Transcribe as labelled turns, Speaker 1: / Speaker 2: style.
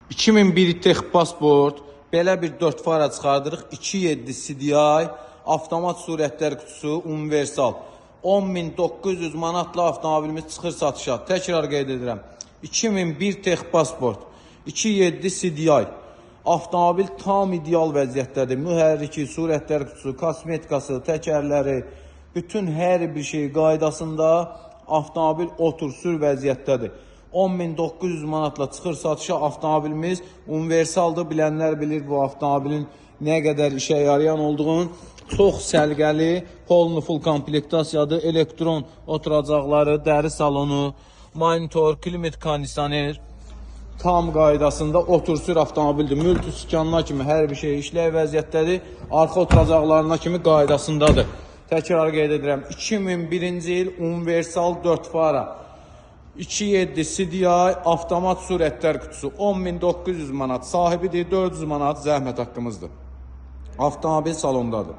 Speaker 1: 2001 Texpasport belə bir 4 fara çıxardırıq. 2.7 CDI, avtomat sürətlər qutusu, universal. 10.900 manatla avtomobilimiz çıxır satışa. Təkrar qeyd edirəm. 2001 Texpasport 2.7 CDI. Avtomobil tam ideal vəziyyətdədir. Mühərriki, sürətlər qutusu, kosmetikası, təkərləri, bütün hər bir şey qaydasında, avtomobil otur sür vəziyyətdədir. 10.900 manatla çıxır satışa avtomobilimiz. Universaldır. Bilənlər bilir bu avtomobilin nə qədər işə yarayan olduğunu. Çox səliqəli, polnu full komplektasiyadır. Elektron oturacaqları, dəri salonu, monitor, klimat kondisioner tam qaydasında otursür avtomobildir. Multiskanına kimi hər bir şey işlək vəziyyətdədir. Arxa oturacaqlarına kimi qaydasındadır. Təkrar qeyd edirəm. 2001-ci il universal 4 fara. 2.7 CDI avtomat sürətlər qutusu 10.900 manat, sahibidir, 400 manat zəhmət haqqımızdır. Avtomobil salondadır.